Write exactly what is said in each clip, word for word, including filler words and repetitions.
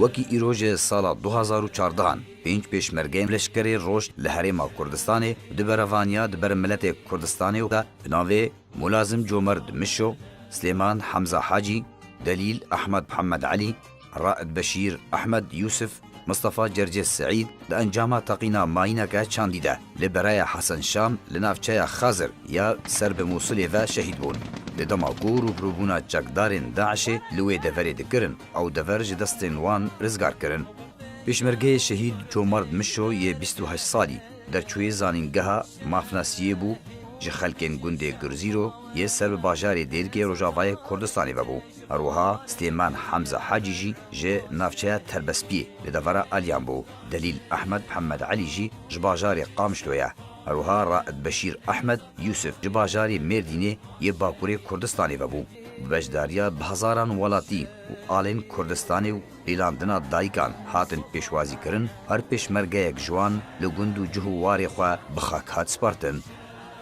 Wekî îro ji sala du hazar û çardehan pênc pêşmergeyên leşkerê Roj li Herêma Kurdistanê di berevaniya di ber miletê Kurdistanê û de bi navê Mulazim Comerd Mişo, Silêman Hemza Hacî, Delîl Ehmed Mihemed Elî, Raed Beşîr Ehmed Yûsif, Mistefa Cercê Seîd di encama teqîna mayîneke çandî de li Beraya Hesen Şam li navçeya Xazir ya ser bi Mûsilê ve şehîd bûn. Di dema ku rûbirûbûna çekdarên DAIŞê li wê deverê dikirin, ew dever ji destên wan rizgar kirin. Pêşmergeyê şehîd Comerd Mişo yê bîst û heşt salî derçûyê zanîngeha mafnasiyê bû, ji xelkên gundê Gurzîro yê ser bi bajarê Dêrikê Rojavayê Kurdistanê ve bû. Her wiha Silêman Hemza Hacî jî ji navçeya Terbespiyê li devera Aliyan bû. Delîl Ehmed Mihemed Elî jî ji bajarê Qamişlo ye. Her wiha Raed Beşîr Ehmed Yûsif ji bajarê Mêrdînê yê Bakurê Kurdistanê ve bû. Bi beşdariya bi hezaran welatî û alên Kurdistanê û pîlandina dayikan hatin pêşwazî kirin, her pêşmergeyek ji wan li gund û cih û warê xwe bi xak hat spartin.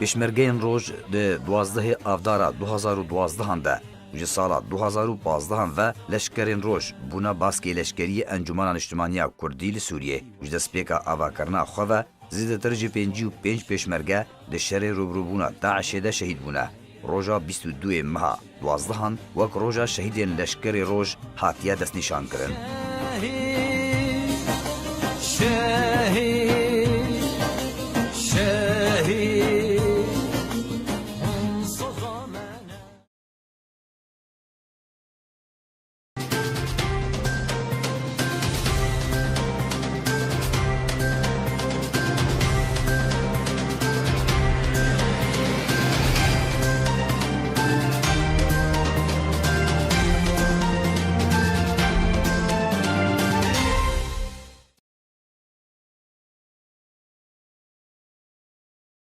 Pêşmergeyên Roj di duwazdehê Avdara du hazar û duwazdehan de û ji sala du hazar û pazdehan ve leşkerên Roj bûne baskê leşkerî yê Encûmena Niştimaniya Kurdî li Sûriyê û ji destpêka avakirina xwe ve zêdetir ji pêncî û pênc pêşmerge di şerê rûbirûbûna DAIŞê de şehîd bûne. Roja bîst û duyê meha duwazdehan wek roja şehîdên leşkerê Roj hatiye destnîşankirin.